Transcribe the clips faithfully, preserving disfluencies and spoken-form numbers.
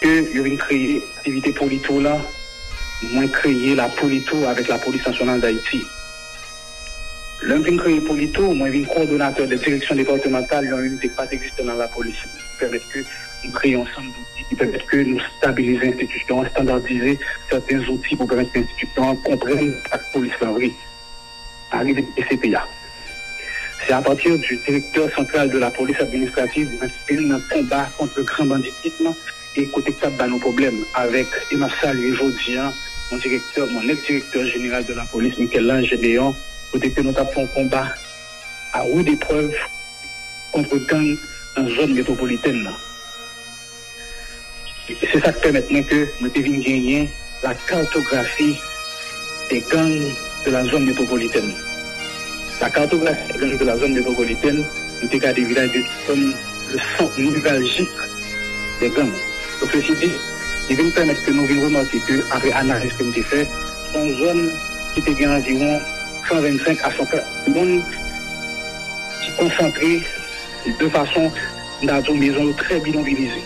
Ke yo vin kreye aktivite Polito la, mwen kreye la Polito avèk Lapolis Nasyonal Dayiti. Lè m vin kreye Polito, mwen vin kowòdonatè de direksyon depatmantal yon inite ki pa t egziste nan lapolis. Pèmèt ke nou kreye ansanm zouti ki pèmèt ke nou stabilize enstitisyon an, estandadize sèten zouti pou pèmèt ke enstitisyon an konprann sa k polis lan vre. Arive D C P A. Se apati di direktè santral de la polis administrativ mwen te vin nan konba kont le gran banditism e kote k t ap ba nou pwoblèm avèk, e m ap salye jodi a, mon direktè, mon ex direktè jeneral de la polis, Michel-Ange Gédéon, kote ke nou t ap fè yon konba à rude épreuve kont gang nan zòn metwopolitèn nan. Se sa k pèmèt mwen ke mwen te vin genyen la cartographie des gangs de la zone métropolitaine. La cartographie des gangs de la zone métropolitaine, nou te gade vilaj de Difòn, le centre névralgique des gangs. Donk, sesi di, li vin pèmèt ke nou vin remake ke, apre analiz ke m te fè, se yon zòn ki te gen anviwon san vennsenk a san trant moun ki konsantre de fason, m ta di w, mezon yo trè bidonvilize.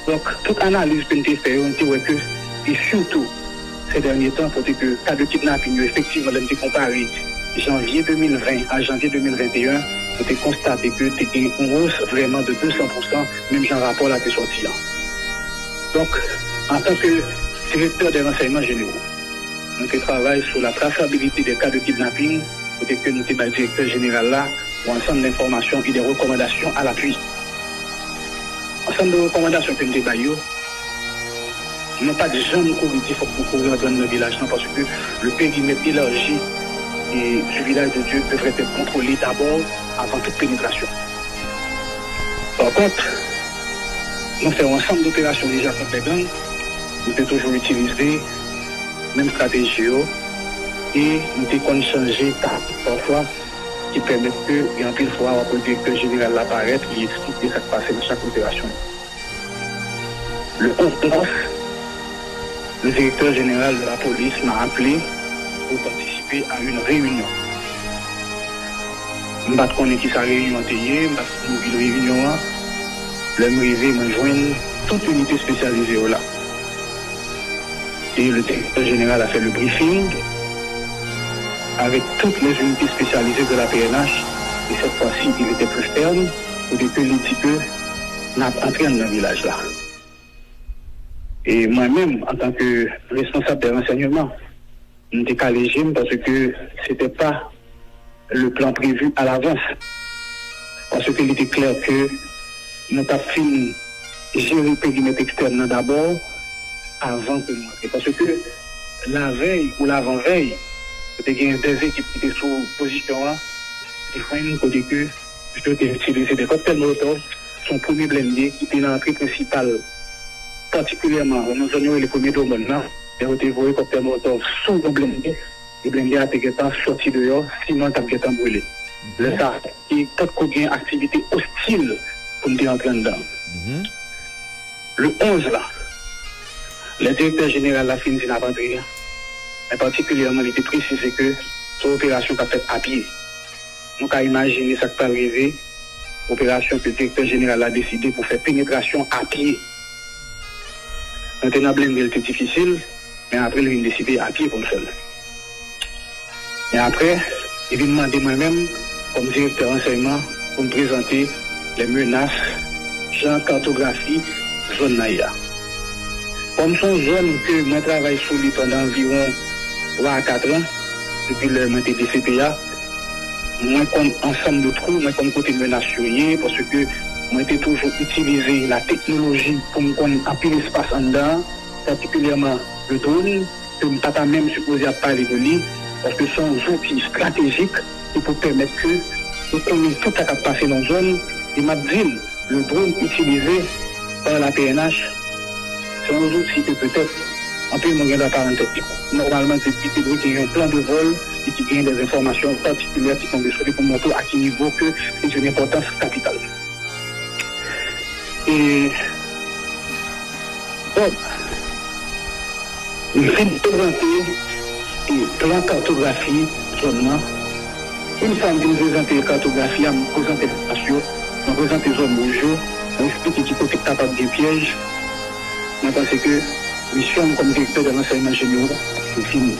Donk, tout analiz ke n te fè yo, n te wè ke, e sitou, se dènye tan, kote ke ka de kidnaping yo, efektivman, lè n te konpare janvye de mil ven a janvye de mil venteyen, nou te konstate ke te gen yon wòs vrèman de de san pousan, menm jan rapò la te sòti an. Donk, antanke direktè de ransèyman jenero, nou te travay sou la trasabilite de ka de kidnaping, kote ke nou te bay direktè jeneral la yon ansanm lenfòmasyon e de rekòmandasyon a lapui. Ansanm de rekòmandasyon ke n te bay yo, nou pa t janm kouri di fòk nou kouri antre anndan vilaj lan, paske le périmètre élargi du village de Dieu devrait être contrôlé d'abord avant toute pénétration. Pa kont, nou fè yon ansanm doperasyon deja kont lè gang, nou te toujou itilize menm estrateji yo, e nou te konn chanje taktik pafwa ki pèmèt ke gen anpil fwa w ap wè direktè jeneral la parèt, li eksplike sa k pase nan chak operasyon. Le onze mars, le directeur général de la police m'a appelé pour participer à une réunion. M pa t konnen ki sa reyinyon an te ye, m pa t konnen vil reyinyon an. Lè m rive, mwen jwenn tout inite espesyalize yo la. Et le directeur général a fait le briefing avec toutes les unités spécialisées de la P N H. Et cette fois-ci, il était plus ferme, kote ke li di ke n ap antre anndan vilaj la. E mwen menm, antanke responsab de ransèyman, m te kale je m paske se te pa le plan prévu à l'avance. Paske li te klè ke nou t ap fin jere perimèt ekstèn nan dabò avan ke nou antre. Paske lavèy ou lavanvèy, te gen de ekip ki te sou pozisyon an, te jwenn kote ke yo te itilize de kòktèl molotov, se yon premye blende ki te nan antre prensipal, patikilyèman nan zòn yo rele premye domòn nan, e yo te voye kòktèl molotov sou yon blende, e blende a te gentan sòti deyò, sinon l t ap gentan brile. Lè sa, e tankou gen aktivite ostil pou n te antre anndan. Le onz la, lè direktè jeneral la fin di n ap antre an, men patikilyèman li te presize ke se yon operasyon k ap fèt apye. Nou ka imajine sa k pral rive, operasyon ke direktè jeneral la deside pou fè penetrasyon apye. Nou te nan blende, l te difisil, men apre l vin deside apye pou l fè l. Men apre, li vin mande mwen menm, kòm direktè ransèyman, pou m prezante lè menas, jan katografi zòn nan ye a. Kòm se yon zòn ke mwen travay sou li pandan anviwon twa a kat an, depi lè mwen te D C P A, mwen konn ansanm de twou, mwen konn kote menas yo ye, paske mwen te toujou itilize la teknoloji pou m konn anpil espas anndan an, patikilyèman le drone, ke m pa ta menm sipoze ap pale de li, paske se yon zouti estratejik ki pou pèmèt ke ou konnen tout sa k ap pase nan zòn, e m ap di l, le drone utilisé par la P N H, se yon zouti ke petèt anpil moun gen dwa pa rann tèt li kont. Nòmalman, se li ki dwe gen yon plan de vòl e ki gen de enfòmasyon patikilyè ki tonbe sou li pou montre w a ki nivo ke se yon enpòtans kapital. E, bon, m fin prezante e plan katografi zòn nan. Yon fwa m fin prezante katografi a, m prezante menas yo, mwen prezante zòn wouj yo, mwen eksplike ki kote k kapab gen pyèj, Mwen panse ke misyon m kòm direktè de ransèyman jeneraux se fini.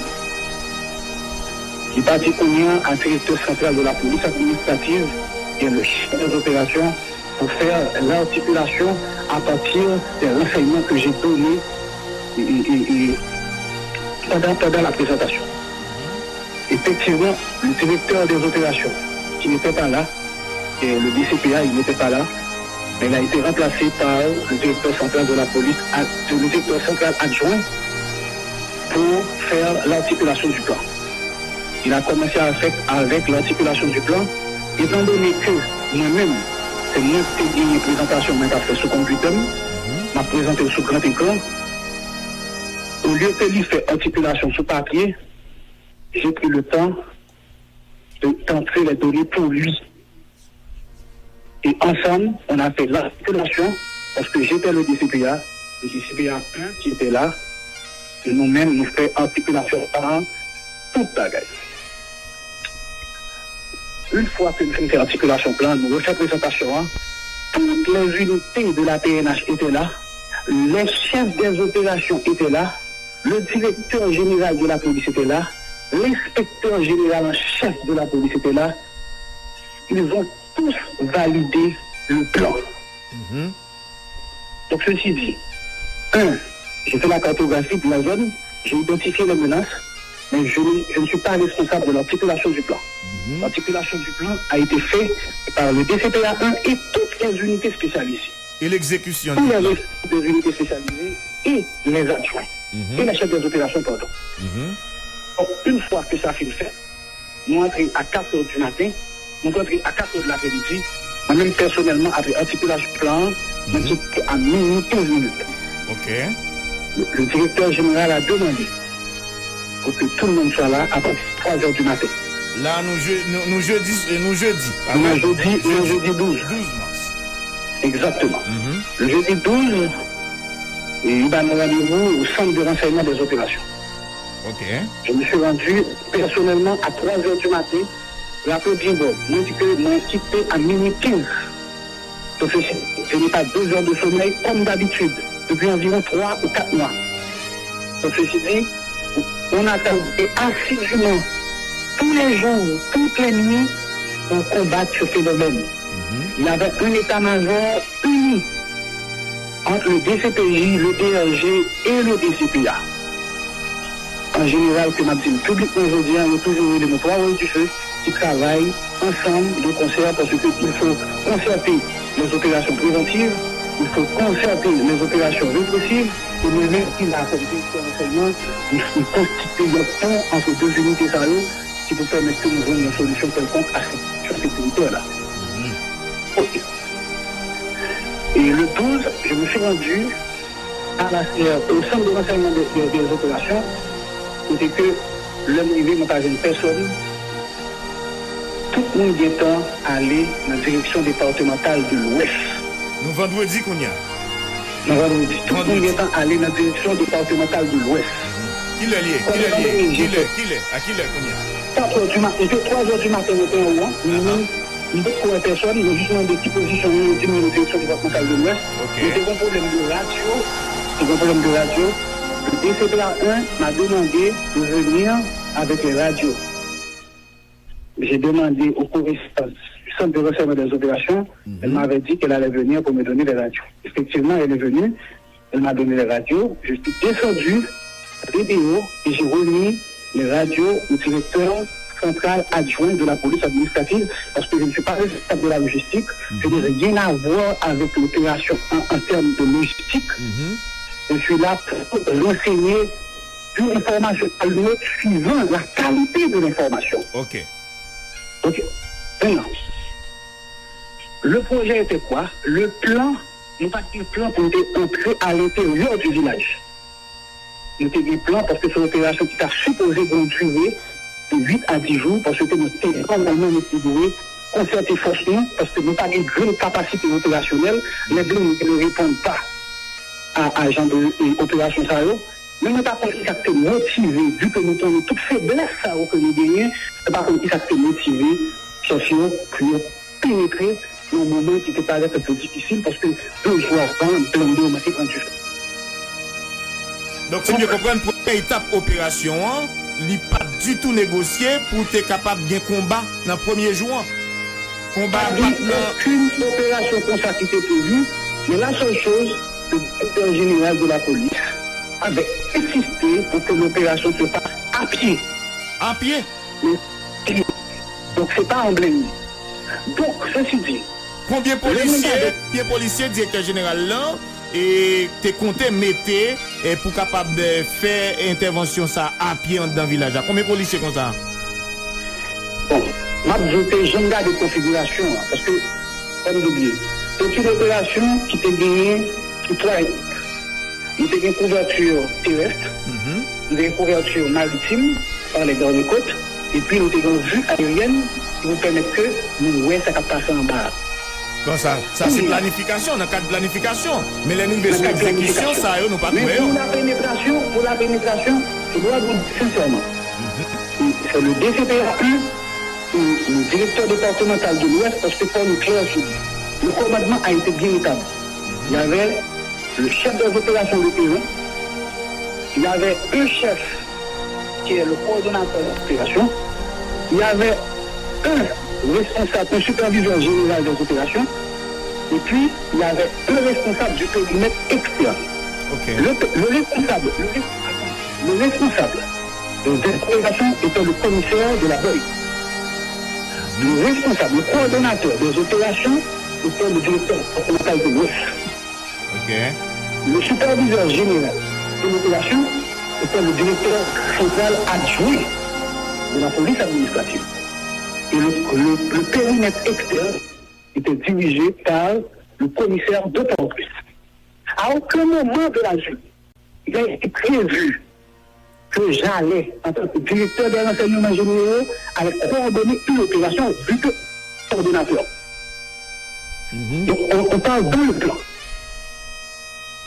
Li pati kounye a a direktè santral de la police administrative et le chef des opérations pour faire l'articulation à partir des renseignements que j'ai donnés et, et, et, et pendant, pendant la présentation. Effectivement, le directeur des opérations, qui n'était pas là, et le D C P A, il n'était pas là, mais il a été remplacé par le directeur central de la police, ad- le directeur central adjoint, pour faire l'articulation du plan. Il a commencé avec, avec l'articulation du plan. Étant donné que moi-même, c'est moi qui ai une présentation, mais fait sous computer, m'a présenté sous grand écran. Au lieu que lui fait articulation sous papier, j'ai pris le temps de, d'entrer les données pour lui. Et ensemble, on a fait l'articulation, parce que j'étais le D C P A, le D C P A un qui était là, et nous-mêmes, nous fait articulation par tout bagay. Une fois que nous finissons articulation plan, nous refait présentation, hein, toutes les unités de la P N H étaient là, les chefs des opérations étaient là, le directeur général de la police était là, l'inspecteur général en chef de la police était là. Ils ont tous validé le plan. Donc, ceci dit, un, j'ai fait la cartographie de la zone, j'ai identifié les menaces, mais je, ne- je ne suis pas responsable de l'articulation du plan. L'articulation du plan a été faite par le D C P A un et toutes les unités spécialisées. E legzekisyon Tous li? Les responsables des unités spécialisées et les adjoints. Et les chefs des opérations, pardon. Donc, une fois que ça a fini fait, nous entrons à quatre heures du matin, nous entrons à quatre heures de l'après-midi. Moi-même, personnellement, après articulation plan, nous quittons à minuit quinze minutes. Ok. Le, le directeur général a demandé pour que tout le monde soit là à partir de trois heures du matin. La nou je, nou, nou jedi, nou jedi. Nou nan jedi, nou nan jedi douz. Douz mas. Exactement. Le jeudi douze, il a rendez-vous au centre de renseignement des opérations. Ok. Je me suis rendu personnellement à trois heures du matin. Rappelez bien, bon, moi, je dis que moi, quitté à minuit quinze. Donc, je, je n'ai pas deux heures de sommeil comme d'habitude, depuis environ trois ou quatre mois. Donc, ceci dit, on a travaillé assidûment tous les jours, toutes les nuits, pour combattre ce phénomène. Il y avait un état-major uni entre le D C P J, le D R G et le D C P A. An jeneral, ke m ap di l piblikman jodi a, yo toujou rele nou twa wòl dife ki travay ansanm de konsè, paske il faut concerter les opérations préventives, il faut concerter les opérations répressives, e mwen menm ki la kòm direktè ransèyman, m m konstitye yon pon ant de inite sa yo ki pou pèmèt ke nou jwenn yon solisyon kèlkonk a sitiyasyon sekiritè la. Ok. Et le douze, je me suis rendu à la, euh, au centre de renseignement des, des, des opérations, kote ke lè m rive, mwen pa jwenn pèsonn. Tout moun gentan ale nan direksyon depatmantal de Lwès. Nou vandredi kounye a. Nan vandredi. Tout moun gentan ale nan direksyon depatmantal de Lwès. Kilè l ye? Kilè l ye? Kilè? Kilè? A kilè kounye a? Kat è di maten, se twa è di maten mwen te anwo a. Mwen menm, m potko wè pèsonn, mwen jis mande ki pozisyon yo, yo di mwen nan direksyon depatmantal de Lwès. Mwen te gen yon pwoblèm de radyo. Te gen yon pwoblèm de radyo. Le D C P A un m'a demandé de venir avec les radios. J'ai demandé au correspondant du centre de renseignement des opérations. Elle m'avait dit qu'elle allait venir pour me donner les radios. Effectivement, elle est venue. Elle m'a donné les radios. Je suis descendu à B D O et j'ai remis les radios au directeur central adjoint de la police administrative parce que je ne suis pas responsable de la logistique. Je n'ai rien à voir avec l'opération en, en termes de logistique. Je suis là pour renseigner une information à l'autre suivant la qualité de l'information. Ok. Ok. Maintenant, le projet était quoi? Le plan, nou pa t gen plan pou nou te antre à l'intérieur du village. Nou te gen plan paske se yon operasyon ki ta sipoze gen yon dire de uit a dis jou, paske nou te nòmalman nou te dwe konsète fòs nou, paske nou pa gen grenn kapasite operasyonèl, les blindés ne répondent pas à, à jan de, e, operasyon sa yo. Men mwen pa konn kisa k te motive, vi ke nou konnen tout feblès sa yo ke nou genyen, mwen pa konn kisa k te motive chèf yo pou yo penetre nan yon moman ki te parèt anpil difisil, paske de jou avan, blende yo manke pran dife. Donk, si m byen konprann, premyè etap operasyon an, li pa t ditou negosye pou te kapab gen konba nan premye jou an. Konba a pa t nan. Okenn operasyon konsa ki te previ, men la sèl choz, le directeur général de la police avait insisté pour que l'opération se fasse à pied. A pye? Donk, se pa an blende. Donk, sesi di, Konbyen polisye, konbyen polisye direktè jeneral lan e te konte mete e pou kapab e, fè entèvansyon sa a pye anndan vilaj la? Konbyen polisye konsa? Bon, m ap di w te janm gade konfigirasyon an, paske, fò n bliye, se te yon operasyon ki te genyen ki twa etnik. Nou te gen kouvèti terès, nou te gen kouvèti maritim, pa les gardes-côtes, epi nou te gen yon vi aeryèn ki pou pèmèt ke nou wè sa k ap pase anba a. Bon, sa, sa se planifikasyon, nan kad planifikasyon. Men lè nou rive sou egzekisyon, sa yo, nou pa t wè yo. Men pou la penetrasyon, pou la penetrasyon, se dwa pou di sensèman. Se le D C P A un, le directeur départemental de l'Ouest, paske fò nou klè sou li. Le commandement a été bien établi. Il y avait le chef des opérations de terrain, il y avait un chef qui est le coordonnateur des opérations, il y avait un responsable, un superviseur général des opérations, et puis il y avait un responsable du périmètre externe. Le, le responsable, le responsable, le responsable des opérations était le commissaire de la BOI. Le responsable, le coordonnateur des opérations était le directeur départemental de l'Ouest. Le superviseur général de l'opération était le directeur central adjoint de la police administrative. Et le, le, le périmètre externe était dirigé par le commissaire de Port-au-Prince. À aucun moment de la journée, il a été prévu que j'allais, en tant que directeur des renseignements généraux, aller coordonner une opération, vu que coordonnateur. Donc, on, on parle dans le plan.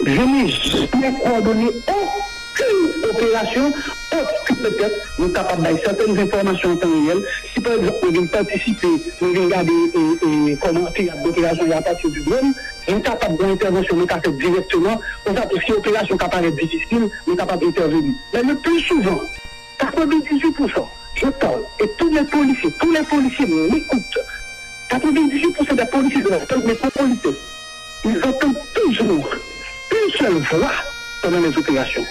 Je n'ai jamais coordonné aucune opération autre que peut-être nou kapab bay certaines informations en temps réel. Si, par exemple, nou vin patisipe, nou vin gade e, e, kòman teyat operasyon yo apati di drone, nou kapab gen entèvansyon nou ka fè dirèkteman, konsa tou si operasyon ka parèt difisil, nou kapab entèveni. Men le pli souvan, quatre-vingt-dix-huit pour cent, je parle, et tous les policiers, tous les policiers m'écoutent. Quatre-vingt-dix-huit pour cent des policiers de la police métropolitaine, ils entendent toujours une seule voix pendant les opérations.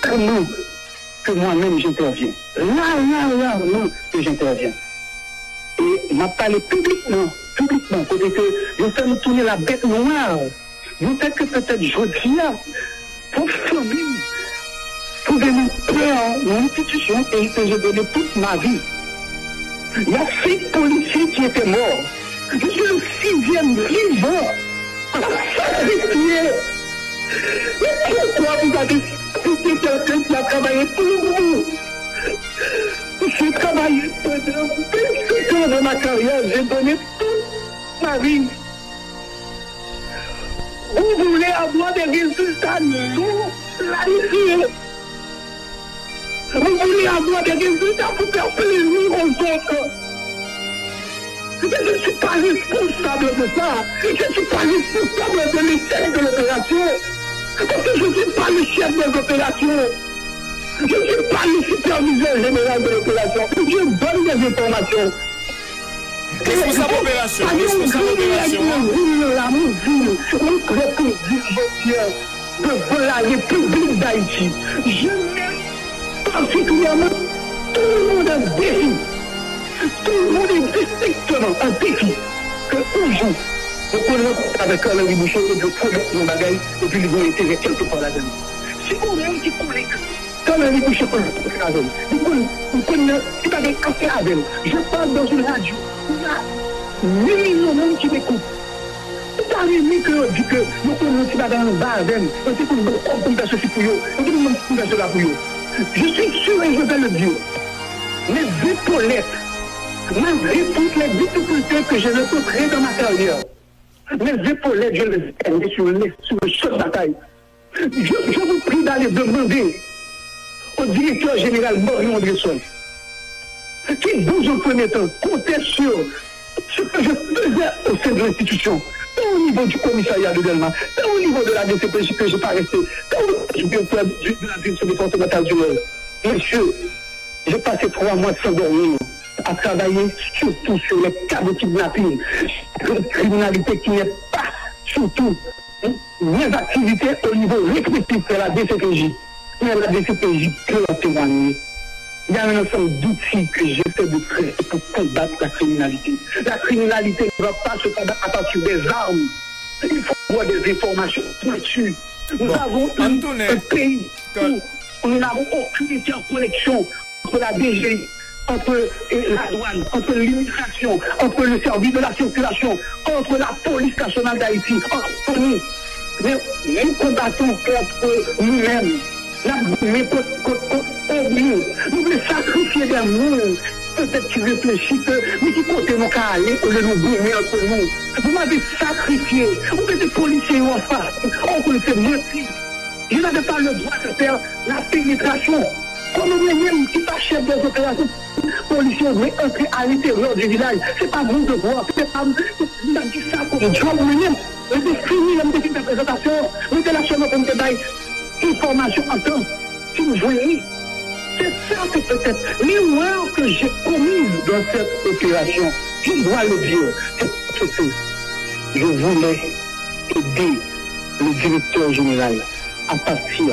Rarement que moi-même j'interviens. Rare, rare, rarement que j'interviens. E m ap pale piblikman, piblikman, kote ke yo fè m tounen la bèt nwa. Yo fè ke petèt jodi a, pou fanmi m, pou gen pè nan enstitisyon e I P G donné toute ma vie. Il y a cinq policiers qui étaient morts. Je suis le sixième vivant à sacrifier. Et pourquoi vous avez sacrifié quelqu'un qui a travaillé pour vous? J'ai travaillé pendant vingt-cinq ans de ma carrière, j'ai donné toute ma vie. Vous voulez avoir des résultats non planifiés. Vous voulez avoir des résultats pour faire plaisir aux autres. Mais je ne suis pas responsable de ça. Je ne suis pas responsable de l'échec de l'opération. Parce que je ne suis pas le chef des opérations. Je ne suis pas le superviseur général de l'opération. Je donne des informations. Responsab operasyon, responsab operasyon an. Mwen prè pou di l jodi a devan la Repiblik Dayiti. Je mèt patikilyèman tout le monde en défi. Tout le monde est distinctement en défi. Ke yon jou, yo konn rankontre avèk Carl Henry Boucher epi yo pwomèt yon bagay epi li gen yon enterè kèlkepwa ladan li. Si gon moun ki konnen Carl Henry Boucher konn rankontre avè m. Li konn, li konn nan, li pa gen afè avè m. Je parle dans une radio. Il y a huit millions moun ki m ekout. Ou ta renmen ke yo di ke yo konn yon ti bagay anba avè m. Yo te konn ban kòb pou m fè sesi pou yo. Yo te konn ban pou m fè sela pou yo. Je suis sûr et je vais le dire. Mes épaulettes, malgré toutes les difficultés que j'ai rencontrées dans ma carrière, mes épaulettes, je les ai sur le, sur le champ de bataille. Je, je vous prie d'aller demander au directeur général Marion André Sol qui, dans un premier temps, comptait sur ce que je faisais au sein de l'institution. au niveau du commissariat de Dèlma, tant au niveau de la D C P J que j'ai pas resté, tant au niveau du directeur du- de la direction départementale du Nord. Monsieur, j'ai passé trois mois sans dormir à travailler surtout sur les cas de kidnapping, de criminalité qui n'est pas surtout mes activités au niveau répressif de la D C P J. Mais la D C P J peut en témoigner. Il y a un ensemble d'outils que j'essaie de créer pour combattre la criminalité. La criminalité ne va pas se combattre à partir des armes. Il faut avoir des informations pointues. Nous avons un pays où nous n'avons aucune interconnexion entre la D G I, entre euh, la douane, entre l'immigration, entre le service de la circulation, entre la police nationale d'Haïti, entre nous. Men nou konbatan kont nou menm. N ap goumen kont, kont, kont òg nou. Nou vle sakrifye de moun petèt ki reflechi ke men ki kote nou ka ale olye nou goumen ant nou. Vous m'avez sacrifié. Ou mete polisye yo anfas. Ò, w konnen se manti. Je n'avais pas le droit de faire la pénétration. Kòman mwen menm ki pa chèf de operasyon, polisye yo dwe antre à l'intérieur du village? Se pa mon devoir, se pa m, m pa di sa kòm djòb mwen menm. Mwen te fini, lè m te fin fè prezantasyon an, mwen te la sèlman pou m te bay enfòmasyon an tan si m jwenn li. C'est ça, c'est peut-être l'erreur que j'ai commise dans cette opération. Je dois le dire, c'est parce que je voulais aider le directeur général à partir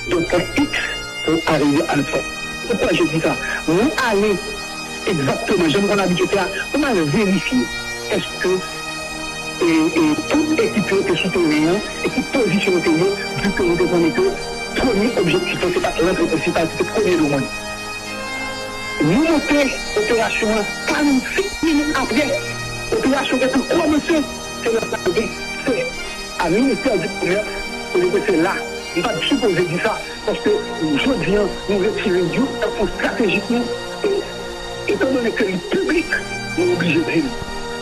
d'un point X pour arriver à un point. Pourquoi je dis ça? Mwen ale egzakteman jan m konn abitye fè a, pou m al verifye èske e, e, tout ekip yo te sou teren an e ki pozisyon yo te ye, vi ke nou te konnen ke premye objektif lan se pa t rantre prensipal, se te premye domwen. Nou monte operasyon an karannsenk minit apre operasyon gentan kòmanse, se lè sa rive, se a ministè di komès, kote ke se la, m pa t sipoze di sa, paske jodi an, nou retire youn nan pwen estratejik nou, e, etandone ke li piblik, nou oblije di l,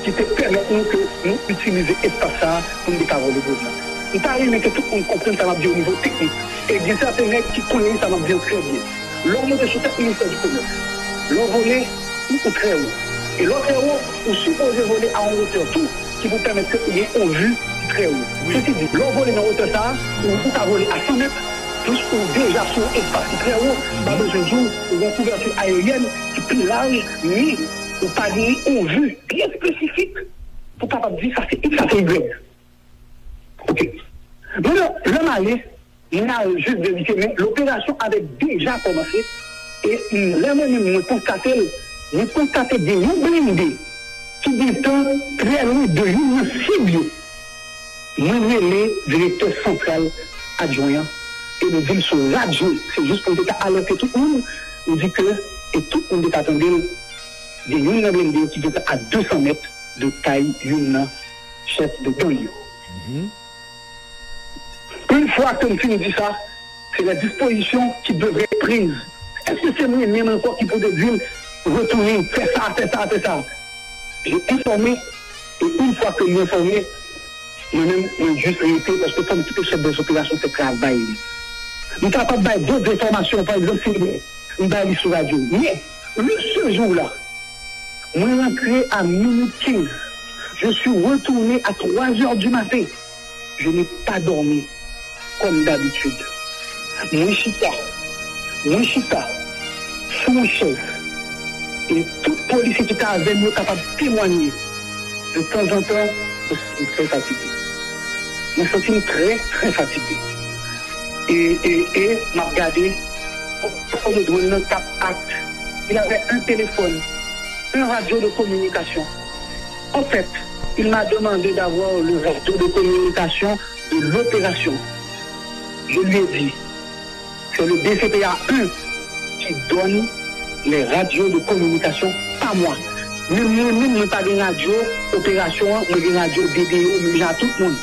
ki te pèmèt nou ke nou itilize espas sa a pou n te ka vòle pwodui an. M ta renmen ke tout moun konprann sa m ap di o nivo teknik, e gen sèten nèg ki konnen sa m ap di an trè byen. Lè w monte sou tèt ministè di komès, lè w vole, ou, ou trè wo. E lè w trè wo, ou sipoze vole a yon wotè tou ki pou pèmèt ke ou gen yon vi ki trè wo. Sesi di, lè w vole nan wotè sa a, ou, ou ka vole a san mèt, plis ou deja sou yon espas ki trè wo, m pa bezwen di w, ou gen yon kouvèti ayeryèn ki pi laj, men ou pa gen yon vi byen espesifik pou kapab di sa se X, sa se Y. Oke. Men lè, lè m ale, mwen al jis verifye, men loperasyon avèk deja kòmanse, e m, lè mwen menm mwen konstate l, mwen konstate gen yon blende ki gentan trè lwen de youn nan sib yo. Mwen rele direktè santral adjwen an, e m di l sou radyo, se jis pou m te ka alète tout moun, m di ke, e tout moun te ka tande l, gen youn nan blende yo ki gentan a de san mèt de kay youn nan chèf de gang yo. Une fois que m fin di sa, c'est les dispositions qui devraient être prises. Èske se mwen menm ankò ki pou te di m, retounen, fè sa, fè sa, fè sa? J'ai informé, et une fois que m informé, mwen menm, mwen jis rete, paske fò m kite chèf de operasyon fè travay li. M kapab bay dòt enfòmasyon, pa egzanp, si m bay li sou radyo. Men, le ce jour-là, mwen rantre a minit kenz. Je suis retourné à trois heures du matin. Je n'ai pas dormi, comme d'habitude. Mwen chita, mwen chita sou yon chèz. E tout polisye ki te avè m yo kapab temwanye. De tanzantan, mwen santi m trè fatige. Mwen santi m trè, trè fatige. E, e, e, m ap gade, pòtfèy de dwàn nan t ap ak. Il avait un téléphone, un radio de communication. En fait, il m'a demandé d'avoir le radio de communication de l'opération. Je lui ai dit, c'est le D C P A un qui donne les radios de communication, pas moi. Menm mwen menm, mwen pa gen radyo operasyon an, mwen gen radyo D D O, menm jan ak tout moun.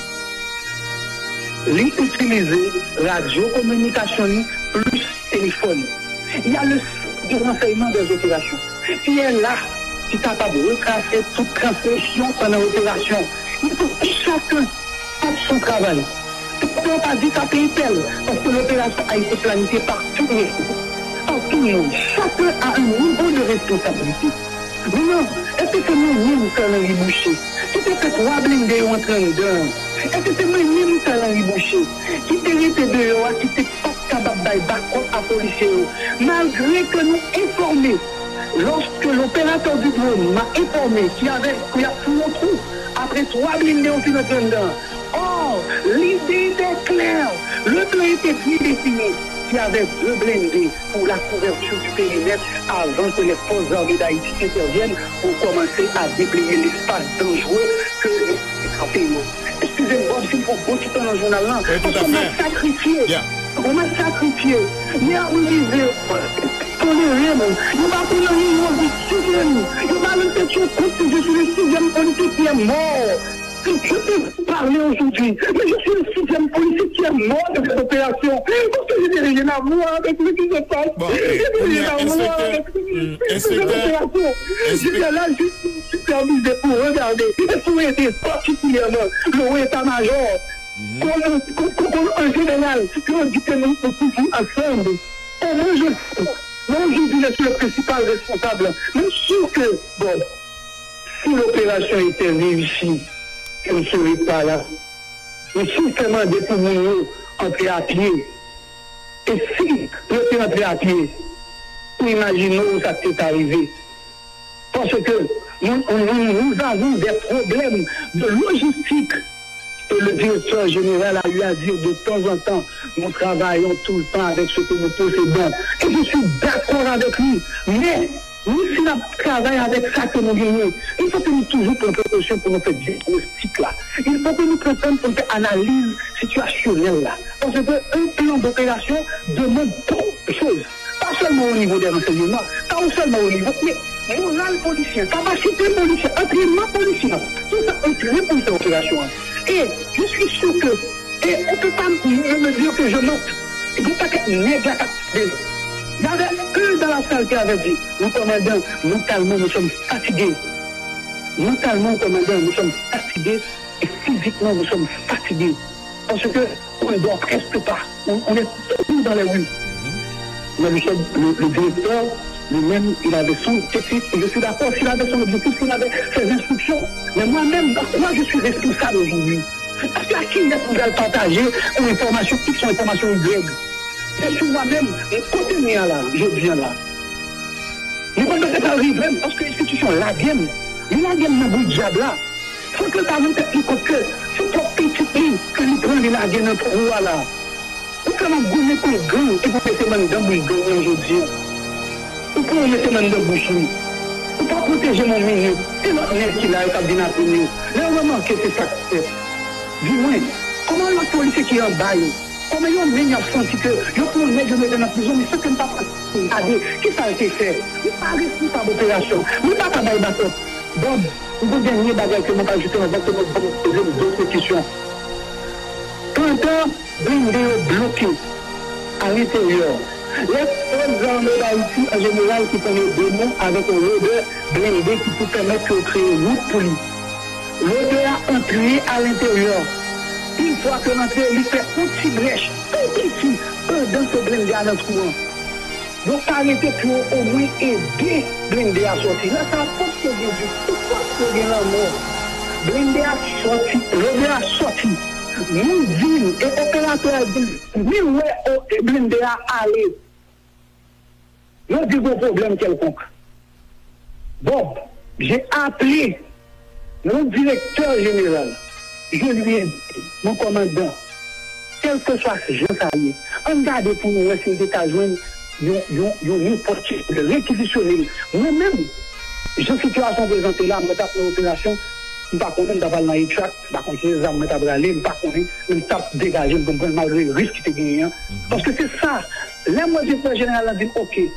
Li itilize radyo kominikasyon li plis telefòn. Il y a le centre de renseignement des opérations. Ki est là, ki kapab retrase tout transmisyon pandan operasyon. Il faut que chacun fasse son travail. Pou yo pa di sa peyi pèl, paske loperasyon a été planifiée par tout le monde. Par tout le monde. Chacun a un niveau de responsabilité. Maintenant, èske se mwen menm, Fernand Riboucher, ki Yo fè twa blende yo antre anndan an. Èske se mwen menm, Carl Henry Boucher, ki te rete deyò a, ki te p ap kapab bay bakòp a polisye yo, malgre ke nou enfòme, lorsque l'opérateur du drone m'a informé qu'il y avait, qu'il y a foutre un trou après twa blende yo fin antre anndan an? Or, l'idée était claire. Le plan était bien défini. Il y avait deux blindés pour la couverture du périmètre avant que les forces armées d'Haïti interviennent pour commencer à déblayer l'espace dangereux que les Excusez-moi, si m pran bon ti tan nan jounal lan, paske m ap sakrifye, m ap sakrifye, m ap mobilize, tolere m, yo pa konn anyen, yo anvi tiye m, yo pa menm tèt yo kont que je suis le sixième policier qui est mort. Je peux parler aujourd'hui, mais je suis le sixième policier qui est mort de cette opération. Parce que je n'ai rien à voir avec ce qui se passe. Je n'ai rien à voir avec ce qui se passe. J'étais là juste pour superviser, pour regarder et pour aider particulièrement le haut état-major. Comme, comme, comme, comme en général, je dis que nous, nous pouvons ensemble. Au moins, je sais. Moi, aujourd'hui, je suis le principal responsable. Mais sûr que, bon, si l'opération était réussie, je ne serais pas là. Men si w fè mande pou moun yo antre a pye, e si yo te antre a pye, ou imajine w sa k te ka rive. Paske nou, nou, nou, nous avons des problèmes de logistique. Et le directeur général a eu à dire de temps en temps, nous travaillons tout le temps avec ce que nous possédons. Et je suis d'accord avec lui. Mais nou, si n ap travay avèk sa ke nou genyen, il faut que nou toujou pran prekosyon pou nou fè dyagnostik la. Il faut que nou pran tan pou nou fè analiz sitiyasyonèl la. Paske un plan d'opération demande beaucoup de choses. Pa sèlman o nivo dè ransèyman, pa sèlman o nivo, men moral polisyen, kapasite polisyen, antrènman polisyen, tout sa antre pou fè operasyon an. E je suis sûr que, et on peut pas me, me dire que je mente. Gen yon pakèt nèg la k ap tande. Il y avait un dans la salle qui avait dit, mon commandant, mentalement, nous sommes fatigués. Mentalement, commandant, nous sommes fatigués et physiquement, nous sommes fatigués. Parce que on ne dort presque pas. On, on est toujours dans les rues. Mais le chef, le, le directeur, lui-même, il avait son objectif. Et je suis d'accord, s'il avait son objectif, s'il avait ses instructions. Mais moi-même, dans quoi je suis responsable aujourd'hui? Paske a kiyès m pral pataje yon enfòmasyon X, yon enfòmasyon Y? Se sou mwen menm, men kote m ye a la, jodi a la. Li konn mete sa rive m, paske enstitisyon lage m. Li lage m nan bri dyab la. Fòk l ta rann tèt li kont ke se pwòp pitit li ke li pran, li lage nan twou a la. Ou fè m ap goumen kont gang epi w mete m anndan bouch gang nan jodi a. Ou pran w mete m anndan bouch li. Ou pa pwoteje m yon minit. E lòt nèg ki la yo k ap vin apre m yo, lè yo remake se sa k fèt, di mwen, kòman lòt polisye ki anba yo, kòman yo menm y ap santi ke yo pran yon nèg yo mete nan prizon, men san ke m pa pran gade kisa l te fè? Li pa responsab operasyon. Li pa ka bay bakòp. Bob, yon dènye bagay ke mwen pa ajoute anvan ke nou ban m poze m dòt kesyon. Pandan blende yo bloke alenteryè, lè fòs zame d Ayiti an jeneral ki konn ede nou avèk yon lodè blende ki pou pèmèt ke yo kreye wout pou li. Lodè a antre alenteryè. Yon fwa ke l antre, li fè yon ti brèch tou piti andan se blende a nan twou an. Yo pa rete pou yo omwen ede blende a sòti. Lè sa a, fòk yo gen viktim, fòk yo gen lanmò. Blende a sòti, lodè a sòti. Nou di l, e operatè a di l, li wè o- e blende a ale. Yo di l gen pwoblèm kèlkonk. Bob, j'ai appelé mon directeur général. Je lui ai dit, mon commandant, kèlkeswa jan sa ye, ann gade pou nou wè si n te ka jwenn yon, yon, yon nenpòt ki rekizisyone l. Mwen menm, jan sitiyasyon prezante la, mwen t ap nan operasyon, m pa konnen m t ap al nan HVAC, m pa konn ki zam mwen t ap rale, m pa konnen, men m t ap degaje m pou m pran l malgre risk ki te genyen an. Paske se sa, lè mwen direktè jeneral la di m, oke,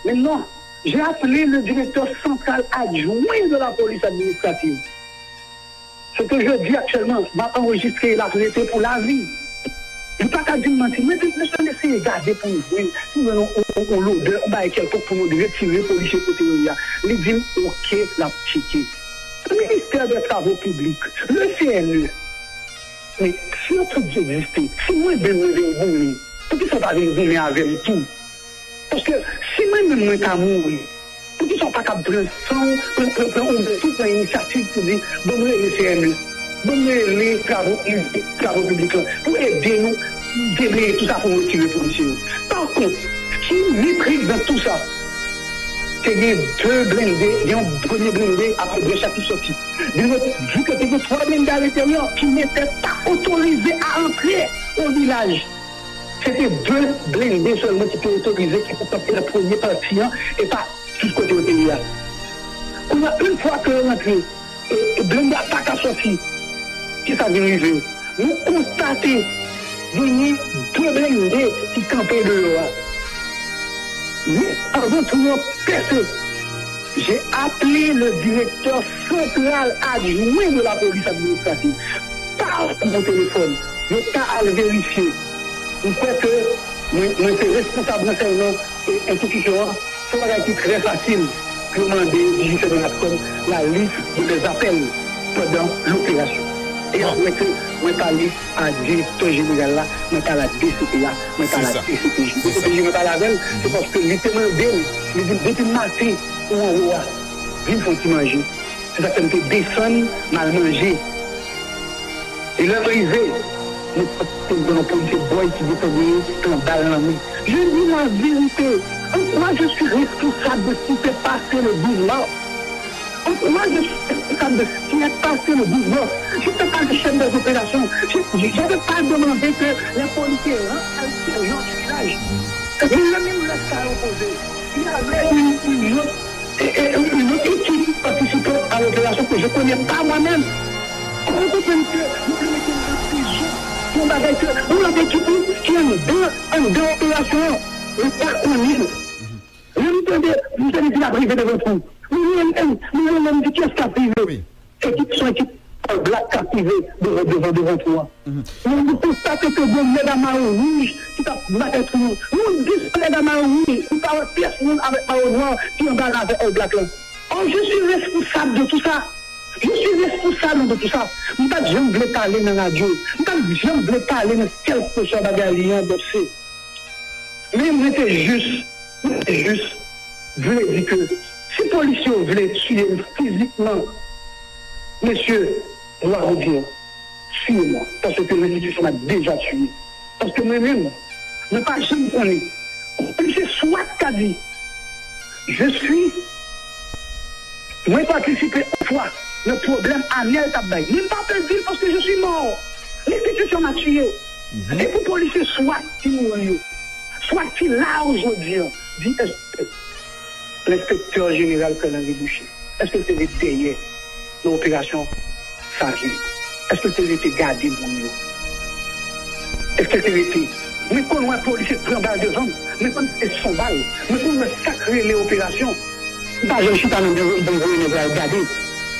men non, j'ai appelé le directeur central adjoint de la police administrative. Ce que je dis actuellement, m ap anrejistre, l ap rete pou lavi. Li pa ka di m manti. Mwen di, mesye, n eseye gade pou n jwenn, si n jwenn yon, yon, yon lodè, yon bagay kèlkonk pou nou retire polisye kote yo ye a. Li di m, oke, l ap tcheke. Le ministère des Travaux Publics, le C N E. Men, si yo tout egziste, si mwen menm mwen vin goumen, poukisa w pa vin goumen avè m tou? Paske si mwen menm mwen ka mouri, poukisa Sa w pa kab pran san w, pran, pran, pran ou menm tou pran inisyativ pou di, "Ban m rele C M E, ban m rele travo, travo piblik lan, pou ede nou debleye tou sa pou nou retire polisye yo." Pa kont, ki mepri nan tou sa? Te gen de blende, gen yon premye blende, apre de chak ki soti. Direktè di ke te gen twa blende a lenteryè ki mete pa otorize a antre o vilaj. Se te de blende sèlman ki te otorize, ki pou kanpe nan premye pati an, e pa tout kote yo te ye a. Kounye a, yon fwa ke yo rantre, e, e blende a pa ka soti, ki sa vin rive? Nou konstate genyen de blende ki kanpe deyò a. Men, avan tou yo pèse, j'ai appelé le directeur central adjoint de la police administrative. Pa pou telefòn, yo ta al verifye. M kwè ke mwen, mwen se responsab ransèyman e enstitisyon an, se yon bagay ki trè fasil pou yo mande Digicel Natcom la liste de mes appels pendant l'opération. E apre ke mwen pale a direktè jeneral la, mwen pale a D C P a, mwen pale a D C P J. D C P J mwen pale avè l, se paske li te mande m, li di m depi maten ou anwo a, vin fè yon ti manje. Se sa k fè m te desann, m al manje. E lè m rive, mwen te pran yon polisye bòy ki desann li, pran bal nan men. Je dis la vérité. En quoi je suis responsable de ce qui s'est passé le douze mars? En quoi je suis responsable de ce qui est passé le douze mars? Je n'étais pas le chef des opérations. Je n'avais pas demandé que les policiers rentrent à l'extérieur du village. Mais le même reste à opposer. Il y avait une, une autre, et, et une autre équipe participant à l'opération que je ne connais pas moi-même. Vous comprenez que nous mettons en prison pour un bagage que, pour un bagage qui, qui est en dehors, en dehors de l'opération, mais pas qu'on est. Lè m tande, m tande di l ap rive devan tou. M rele m, m rele m di kiyès k ap rive. Ekip, se yon ekip All Black k ap rive devan, devan, devan tou an. Men nou konstate ke gen nèg a mayo wouj ki t ap batay tou. Nou di se nèg a mayo wouj, nou pa wè pyès moun avèk mayo nwa ki anba ravè All Black lan. Or, je suis responsable de tout ça. Je suis responsable de tout ça. M pa t janm vle pale nan radyo. M pa t janm vle pale nan kèlkeswa bagay li an, donk se Men mwen te jis, mwen te jis vle di ke si polisye yo vle tiye m fizikman, mesye, gloire au Dieu, tuez-moi, parce que l'institution m'a déjà tué. Paske mwen menm, mwen pa janm konnen. Polisye swat ka di, je suis Mwen patisipe yon fwa nan pwoblèm Anèl t ap bay. Men m pa pè di l paske je suis mort. L'institution m'a tué. E pou polisye swat ki mouri yo, swat ki la yo jodi an, di èske lenspektè jeneral Carl Henry Boucher, èske l te ret dèyè nan operasyon Savyen? Èske l te rete gade moun yo? Èske l te rete? Mwen konn wè polisye pran bal devan m. Mwen konn se son bal. Mwen konn wè sa k rele operasyon. M pa janm chita nan biro m pou m voye nèg la al gade.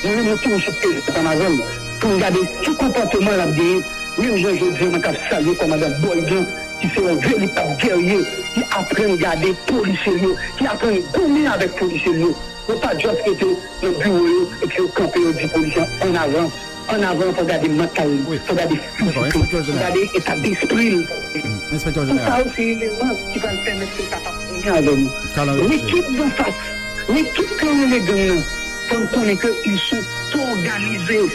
Mwen menm, mwen toujou sou teren ansanm avè l pou m gade ki konpòteman l ap genyen. Menm jan jodi a, mwen t ap salye kòmandan Boyd lan, ki se yon veritab gèrye, ki aprann gade polisye l yo, ki aprann goumen avèk polisye l yo. Yo pa just rete nan biwo yo epi yo kanpe, yo di polisye an, an avan. An avan, fò gade mantal li, fò gade fizik li, fò gade eta despri l. Tout sa yo se eleman ki pral pèmèt ke l kapab goumen avè nou. Lekip d'en face, lekip ke yo rele gang nan, fò n konnen ke ils sont organisés.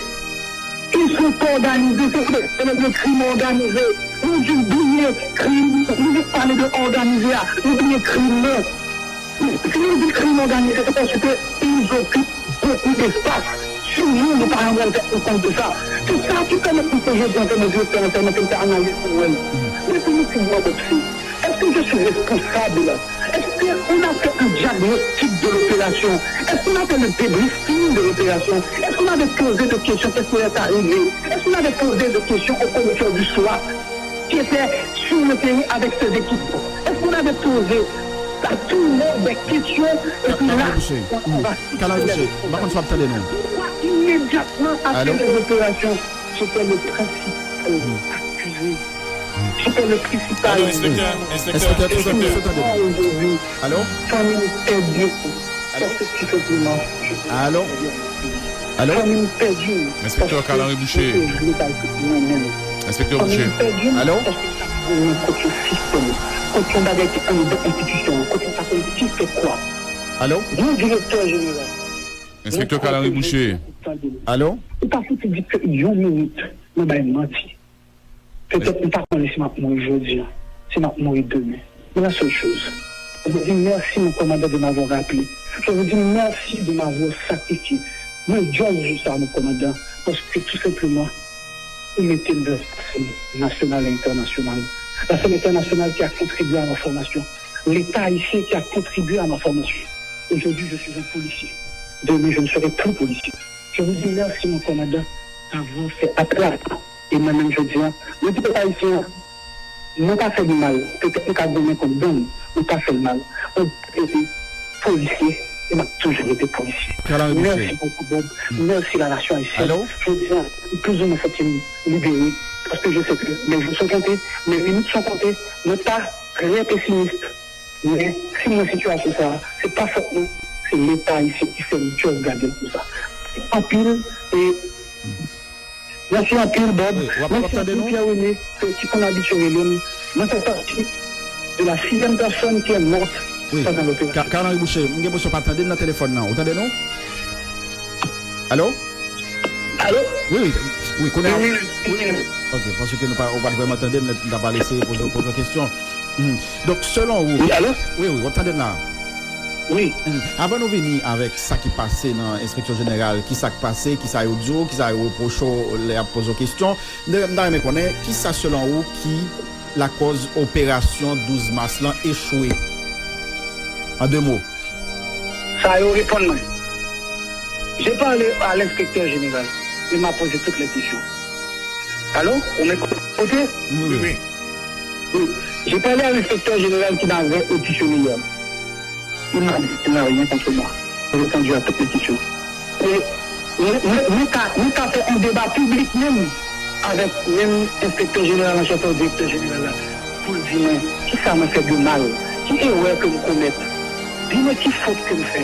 Ils sont organisés, se vre, se le krim òganize. Nou jis bliye krim, nou jis pale de òganize a, nou bliye krim nan. Si nou di krim òganize, se paske ils occupent beaucoup d'espace. Sinon, nou pa janm pral fè yon kont de sa. Se sa ki pèmèt nou fè jodi an, ke mwen direktè an, ke mwen fè analiz pou mwen. Depi nou fin otopsi, est-ce que je suis responsable? Est-ce qu'on a fait un diagnostic de l'opération? Est-ce qu'on a fait le débriefing de l'opération? Est-ce qu'on avait posé des questions? Qu'est-ce qui est arrivé? Est-ce qu'on avait posé des questions au commissaire du SWAT? Qui était sur le terrain avec ses équipes? Est-ce qu'on avait posé à tout le monde des questions? Et puis là, on va Kalay Boucher, m pa konn si w ap tande nou. Pourquoi immédiatement après les opérations, j'étais le principal accusé? J'étais le principal. Allô, inspecteur, inspecteur, inspecteur. Aujourd'hui, allô? Famille perdue. Allô? Parce que tout simplement, je Allô? Allô? Famille perdue. Inspecteur Carl Henry Boucher. Inspecteur Boucher. Allô? Kote yon sistèm, kote yon bagay ki anndan enstitisyon, kote yon pa konn ki fè kwa. Alo? Yon direktè jeneral. Enspektè Carl Henry Boucher. Alo? Ou pa fouti di ke yon minit, mwen bay manti. Petèt m pa konnen si m ap mouri jodi a, si m ap mouri demen. Men la seule chose, je vous dis merci, mon commandant, de m'avoir rappelé. Je vous dis merci de m'avoir sacrifié. Mwen djòl jou sa, mon commandant, paske tou senpleman, ou mete m nan la sèn nasyonal e entènasyonal. La sèn entènasyonal ki a kontribye a ma fòmasyon. Leta ayisyen ki a kontribye a ma fòmasyon. Aujourd'hui, je suis un policier. Demain, je ne serai plus policier. Je vous dis merci, mon commandant, d'avoir fait appel à moi. E mwen menm jodi a, mwen di pèp ayisyen an, mwen pa fè li mal. Petèt nou ka goumen kont gang, mwen pa fè l mal. Mwen rete polisye, e m ap toujou rete polisye. Mèsi bokou, Bob. Mèsi la nasyon ayisyèn. Jodi a, m plizoumwen santi m libere, paske je sais que mes jours sont comptés, mes minutes sont comptées. Mwen pa trè pesimis, men si m nan sitiyasyon sa a, se pa fòt mwen, se Leta ayisyen ki fè m just gade l konsa. Anpil, e mèsi anpil, Bob. Mèsi anpil, Pierre René, ki konn abitye rele m. Mwen fè pati de la sizyèm pèsòn ki est morte pandan loperasyon. Carl Henry Boucher, m gen enpresyon w pa tande m nan telefòn nan. Ou tande nou? Alo? Alo? Wi, wi. Wi, kounye a. Wi, wi, wi. Ok, paske nou pa, ou pa t vrèman tande m, m ta pral eseye poze, poze w kesyon. Donk, selon ou. Wi, alo? Wi, wi, w ap tande m la. Wi. Avan nou vini avèk sa ki pase nan enspeksyon jeneral, ki sa k pase, ki sa yo di w, ki sa yo repwoche w lè y ap poze w kesyon, m ta renmen konnen ki sa selon ou ki lakòz operasyon douz mas lan echwe? An de mo. Sa yo reponn mwen. J'ai parlé à l'inspecteur général. Il m'a posé toutes les questions. Allô? Ou m'écoutez? Wi, wi. Oui. J'ai parlé à l'inspecteur général qui m'avait auditionné hier. Il m'a dit qu'il n'a rien contre moi. J'ai répondu à toutes les questions. E mwen, mwen, mwen ka, mwen ka fè yon deba piblik menm avèk menm enspektè jeneral an chèf ak direktè jeneral la pou l di mwen kisa mwen fè de mal, ki erè ke m komèt, di mwen ki fot ke m fè.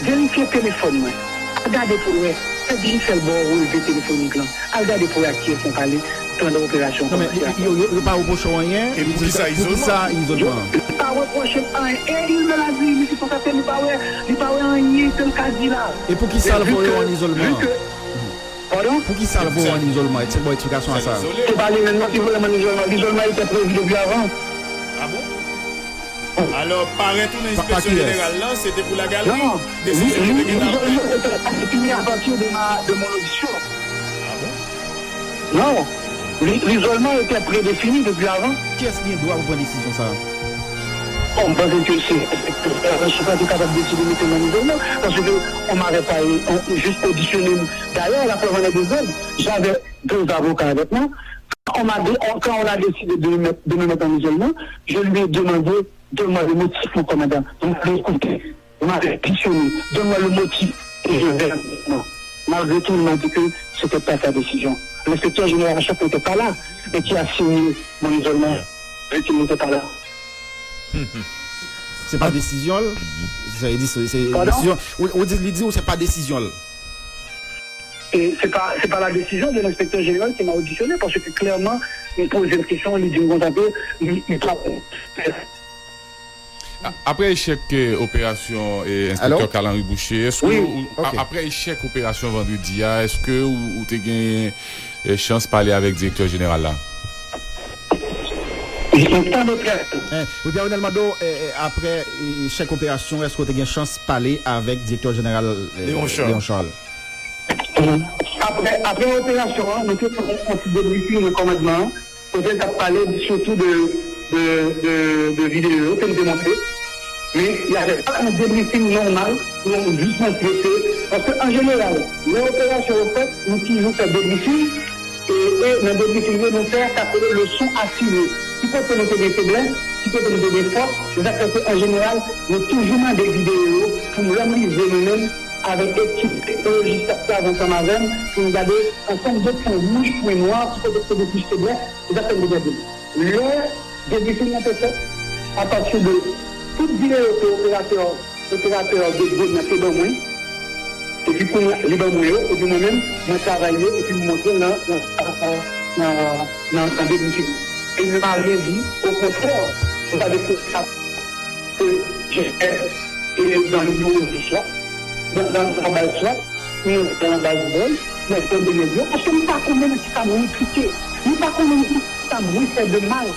Verifye telefòn mwen. Al gade pou w wè. Fè Digicel ba w relve telefonik lan. Al gade pou w wè ak kiyès mwen pale pandan operasyon kòmansè a. Non, men yo, yo, yo pa repwoche w anyen. E poukisa izolman? Poukisa izolman? Yo pa repwoche m anyen. E il me l'a dit, li di konsa, se li pa wè, li pa wè anyen ke l ka di la. E poukisa l voye w ann izolman? Padon? Poukisa l voye w ann izolman? Eksplik, ba w eksplikasyon a sa. Se pa li menm non ki voye m ann izolman. Lizolman était prévu depuis avant. Ah bon? Alò, parèt ou nan enspeksyon jeneral lan, se te pou l al gade desizyon ki te gentan pran. Non, lizolman était défini à partir de ma, de mon audition. Ah bon? Non, li, lizolman était prédéfini depuis avant. Kiyès ki gen dwa pou pran desizyon sa a? Bon, m panse ke se enspektè jeneral ki kapab deside mete m ann izolman, paske on m'avait pas, on juste auditionné m. D'ailleurs, la preuve en est, j'avais deux avocats avec moi. Quand on m'a dé-, on, quand on a décidé de me mettre, de me mettre en isolement, je lui ai demandé, donne-moi le motif, mon commandant. Vous m'avez écouté, vous m'avez auditionné, donne-moi le motif et je vais en isolement. Malgré tout, il m'a dit que c'était pas sa décision. L'inspecteur général en chef n'était pas là, mais qui a signé mon isolement, vu qu'il n'était pas là. Se pa desizyon l. Sa vle di, se, se desizyon. Ou, ou di, li di w se pa desizyon l. E se pa, se pa la décision de l'inspecteur général qui m'a auditionné, paske klèman, m poze l kesyon, li di m konsa ke li, li pa. A-, apre echèk, eh, operasyon, eh, enspektè Carl Henry Boucher, èske ou, a-, apre echèk operasyon vandredi a, èske ou, ou te gen, eh, chans pale avèk direktè jeneral la? Wi, Pierre Renel mande w, eh, eh, apre, eh, echèk operasyon, èske w te gen chans pale avèk direktè jeneral, eh, Léon Charles? Léon Charles. Apre, apre operasyon an, nou te fè yon ti debriefing nan kòmandman an, kote n t ap pale sitou de, de, de, de videyo ke n te montre. Men, y avè pa yon debriefing nòmal pou nou jis montre ke, paske an jeneral, lè operasyon yo fèt, nou toujou fè debriefing, e, e nan debriefing yo, nou fè sa k rele leson a tire. Ki kote nou te gen feblès, ki kote nou te gen fòs, se sa k fè ke an jeneral, nou toujou mande videyo yo pou lè m rive mwen menm, avèk ekip teknolojis k ap travay ansanm avè m, pou nou gade ansanm de pwen wouj, pwen nwa, ki kote k te gen plis feblès, e sa k fè n te gade. Lè debriefing nan te fèt, apati de tout videyo ke operatè, operatè de drone nan te ban mwen, epi kounye a, li ban mwen yo, epi mwen menm, mwen travay yo, epi m montre nan, nan, nan, nan, nan, nan debriefing. E li pa anyen di, okontrè, se pa de ke sa, ke je fè e, nan lide ou di swat, nan, nan travay swat, nan, nan baz bòl, nan fè de yo, paske nou pa konnen ki sa nou implike. Nou pa konnen ki sa nou fè de mal.